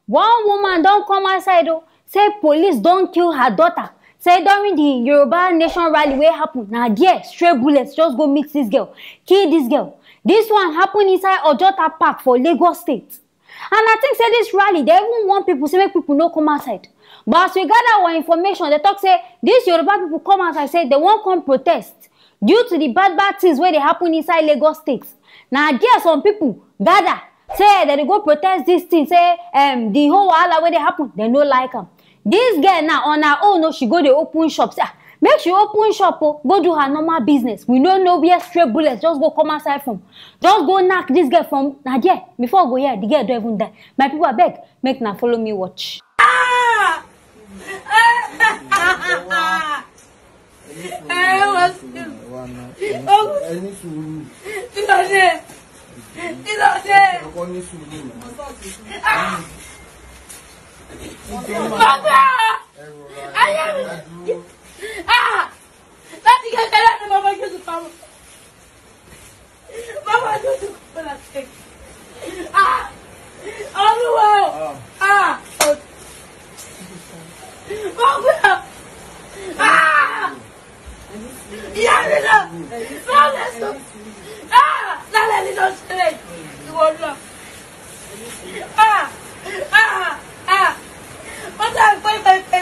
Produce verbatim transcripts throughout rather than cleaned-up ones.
One woman don come outside o, say police don kill her daughter. Say during the Yoruba Nation rally wey happen, na there stray bullets just go meet this girl, kill this girl. This one happen inside Ojota Park for Lagos State. And I think say this rally, they even want people say make people no come outside. But as we gather our information, they talk say these Yoruba people come outside, say they wan come protest due to the bad bad things wey dey happen inside Lagos State. Na there some people gather say dem dey go protest this thing, say um, the whole wahala wey dey happen, dem no like am. This girl now on her own, no, she go dey open shop. Say, ah, make she open shop o, go do her normal business. We no know where stray bullets just go come outside from. Just go knock this girl from na there. Before I go here, the girl don even die. My people, abeg, make na follow me watch. Ẹ wá sí. Ẹ ní sùúrù. Kí ló dé? Kí ló dé? Ọkọ ní sùúrù. Ah! Bàbá! Ayé mi! Ah! Láti kékeré ni mo máa ń gbé sùpàmù. Bàbá yóò tún kọ́ la ṣe. Ah! Olúwa o! Ah! Olúwa! Ah! Ìyá mi lọ! Lálẹ́ sọ! Ah! Lálẹ́ ni lọ sílẹ̀! Ìwọ lọ! Ah! Ah! Ah! Wọ́n dá pé pé pé.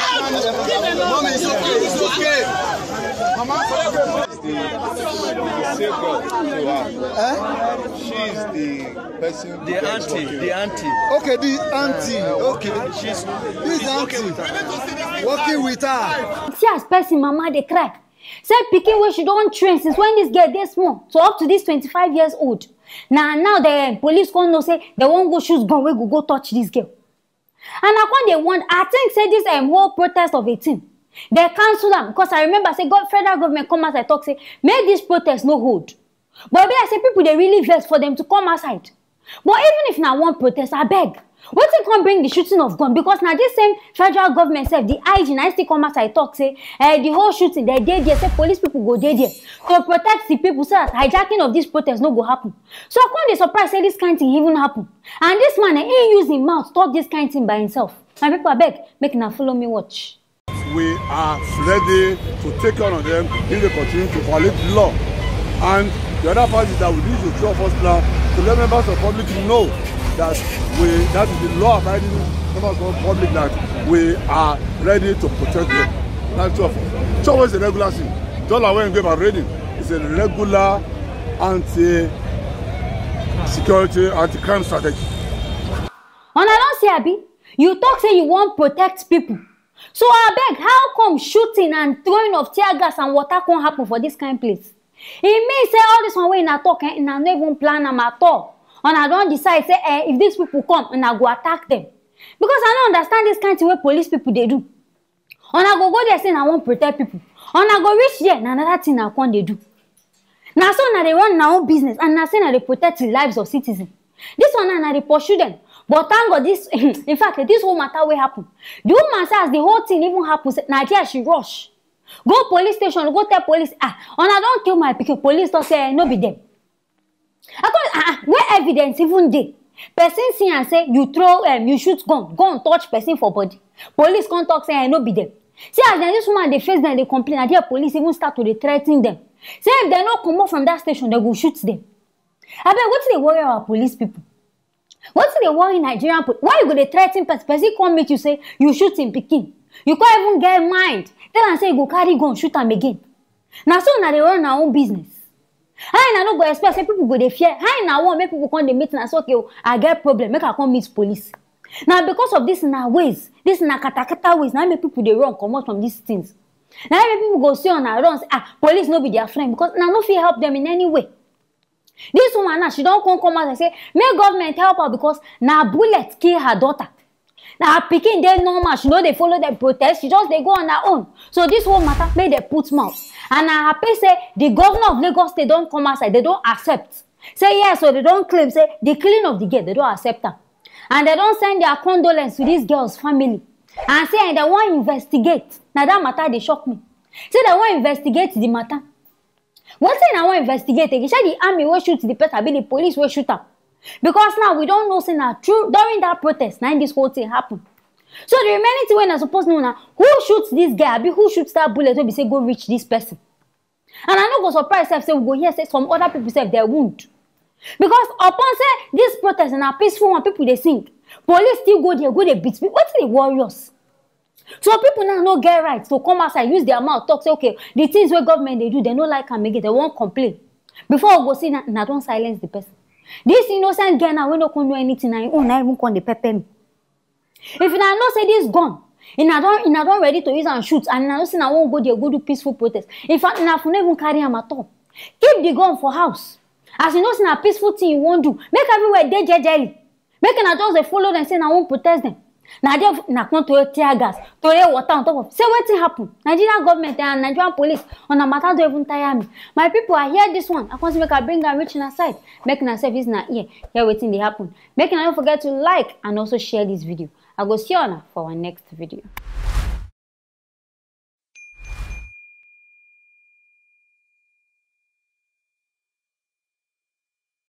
Mommy, it's okay, it's okay. Mama, it's okay. The, the same girl to her. Eh? She is the person. The auntie, the auntie. Okay, the auntie. Uh, okay. She's, this she's auntie working with her. Working with her. See as person mama dey cry. Say pikin wey she don train since when this girl dey small to up to this twenty-five years old. Na now the police come know say they wan go shoot gun wey go go touch this girl. And I come dey wonder, I think say this um, whole protest of a thing, they cancel am because I remember say God, federal government come out and talk say make this protest no hold. But e be like say people dey really vex for them to come outside. But even if na one protest, abeg, wetin come bring the shooting of gun? Because na this same federal government sef, the I G na still come outside talk say eh, the whole shooting, they dey there, say police people go dey there to protect the people so that hijacking of this protest no go happen. So I come dey surprise say this kind thing even happen. And this man, eh, he use him mouth talk this kind thing by himself. My people, abeg, make una follow me watch. We are ready to take care of them if they continue to violate the law. And the other part is that we need to show first plan to let members of public know that we, that is the law abiding members of public, that we are ready to protect them. That's two of us. Show is a regular thing. Dollar when we are ready, it's a regular anti-security, anti-crime strategy. Una don see, abi? You talk say you wan protect people. So abeg, how come shooting and throwing of tear gas and water come happen for this kind place? E mean say all this one wey una talk, eh, una no even plan am at all. Una don decide say eh, if these people come, una go attack them. Because I no understand this kind thing wey police people dey do. Una go go there say una wan protect people. Una go reach there, na another thing una come dey do. Na so una dey run una own business and na say una dey protect the lives of citizens. This one now, una dey pursue them. But thank God, this in fact, this whole matter wey happen, the woman say as the whole thing even happen, say na there she rush go police station, go tell police, ah, una don kill my pikin. Police talk say eh, no be them. I come, ah, ah, where evidence even dey? Person see am say you throw, um, you shoot gun, gun touch person for body. Police come talk say eh, no be them. See as dem, this woman dey face them, dey complain. Na there police even start to dey threaten them. Say if dem no comot from that station, dem go shoot them. Abeg, wetin dey worry our police people? Wetin dey worry Nigerian police? Why you go dey threaten person? Person come meet you say you shoot him pikin. You come even get mind tell am say you go carry gun shoot am again. Na so una dey run una own business. How una no go expect say people go dey fear? How una wan make people come dey meet una say, okay o, I get problem, make I come meet police? Na because of this una ways, this una katakata ways, na make people dey run comot from these things. Na make people go see una run say, ah, police no be their friend, because una no fit help them in any way. This woman now, she don come come out and say make government help her because na bullet kill her daughter. Na her pikin dey normal, she no dey follow dem protest, she just dey go on her own. So this whole matter make dem put mouth. And I happy say the governor of Lagos State don come outside, dem don accept. Say yes, so dem don claim say the killing of the girl, dem don accept am. And dem don send their condolence to this girl's family. And say dem wan investigate. Na that matter dey shock me. Say dem wan investigate the matter. Wetin dem wan investigate again? Shey the army wey shoot the person, abi the police wey shoot am? Because now we don know say na true during that protest na im this whole thing happen. So the remaining thing wey una suppose know na who shoot this guy, abi who shoot that bullet wey be say go reach this person? And I no go surprise sef say we go hear say some other people sef dem wound. Because upon say this protest na peaceful one, people dey sing, police still go there go dey beat people. Wetin dey worry us? Some people now no get right to come outside use their mouth talk say, okay, the things wey government dey do, dem no like am again, dem wan complain. Before we go see, na, na don silence the person. This innocent girl now wey no come know anything, na im own na even come dey pepper me. If una know say this gun, una don, una don ready to use am shoot, and una know say una wan go there go do peaceful protest, in fact, una for no even carry am at all. Keep the gun for house. As you know say na peaceful thing you wan do, make everywhere dey jejely. Make una just dey follow dem say una wan protest dem. Na there una come throw tear gas, throw water on top of. Say wetin happen? Nigeria government and Nigerian police, una matter don even tire me. My people, I hear this one, I come say make I bring am reach una side. Make una sef use una ear hear wetin dey happen. Make una no forget to like and also share this video. I go see una for our next video.